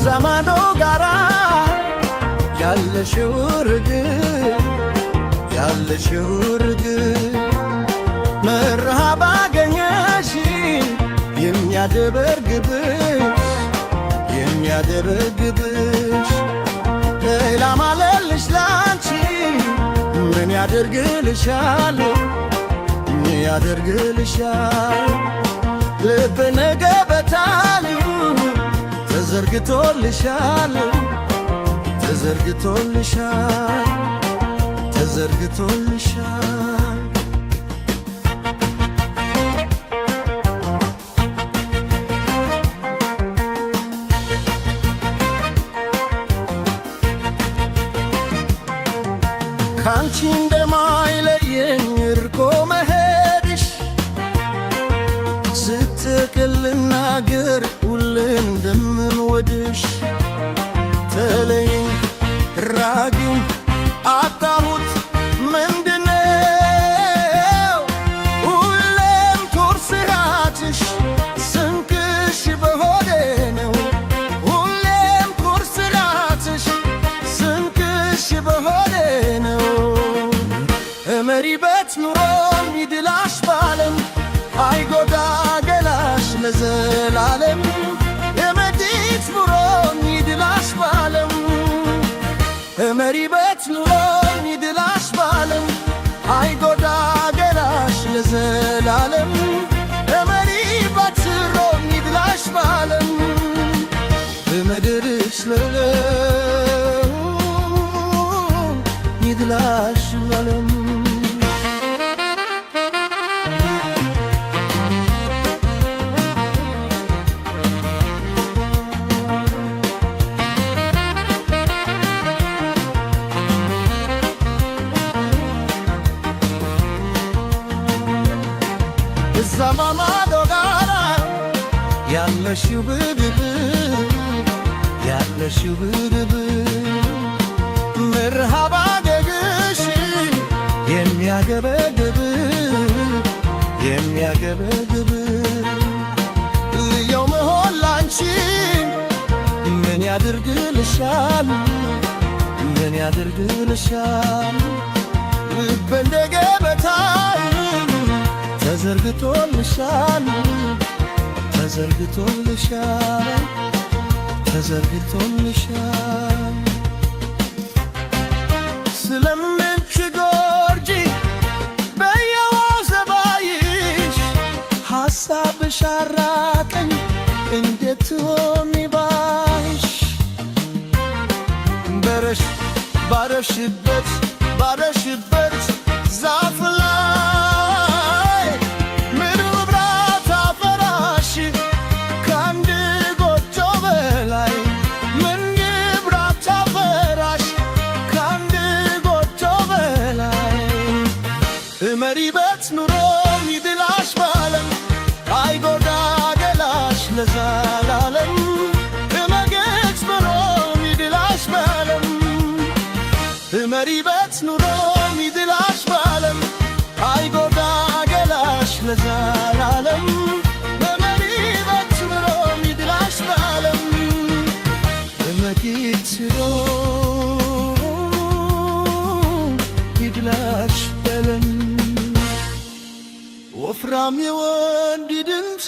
እዛ ማዶ ጋራ ያለሽው ርግብ፣ ያለሽው ርግብ፣ መርሃባ አገኘሽ የሚያደበግብሽ፣ የሚያደበግብሽ። ሌላ ማለልሽ ላንቺ ምን ያደርግልሻል? ምን ያደርግልሻል? ልብ ነገበታል ተዘርግቶልሻል፣ ተዘርግቶልሻል፣ ተዘርግቶልሻል። ካንቺ እንደማይለየኝ እርቆ መሄድሽ፣ ስትቅል ልናገር ሁሌ እንደምንወድሽ። ተለይኝ ራጊኝ አጣሁት ምንድነው? ሁሌም ቁርስራትሽ ስንቅሽ በሆዴ ነው። ሁሌም ቁርስራትሽ ስንቅሽ በሆዴ ነው። እመሪበት ኑሮ ይድላሽ ባለም፣ አይጎዳ ገላሽ ለዘላለም። የመዲት ኑሮ ይድላሽ ባለም፣ እመሪበት ኑሮ ይድላሽ ባለም፣ አይጎዳ ገላሽ ለዘላለም። እመሪበት ኑሮ ይድላሽ ባለም፣ በምድርሽ ለለም ይድላሽ ባለም። እዛ ማማዶ ጋራ ያለሽው ብድብ፣ ያለሽው ብድብ፣ መርሃባ ደግሽ የሚያገበግብ፣ የሚያገበግብ። ልየው መሆን ላንቺ ምን ያደርግልሻል? ምን ያደርግልሻል? ልብ እንደ ገበታ ተዘርግቶልሻል፣ ተዘርግቶልሻል፣ ተዘርግቶልሻል። ስለምን ትጎርጂ በየዋዘባይሽ? ሐሳብሽ አራቀኝ እንዴት ትሆኒ ባይሽ። በረሽ ባረሽበት ባረሽበት ዛፍ ላይ ምን ብራት አፈራሽ ከአንድ ጎጆ በላይ? ምን ግብራት አፈራሽ ከአንድ ጎጆ በላይ? እመሪበት ኑሮ ይድላሽ ባለም፣ አይጎዳ ገላሽ ለዘላለም። እመጌት ኑሮ ይድላሽ ባለም፣ እመሪበት ኑሮ ይድላሽ ባለም፣ አይጎዳ ገላሽ ለዘላለም። እመሪበት ኑሮ ይድላሽ ባለም፣ እመጌት ኑሮ ይድላሽ ባለም። ወፍራም የወንድ ድምፅ።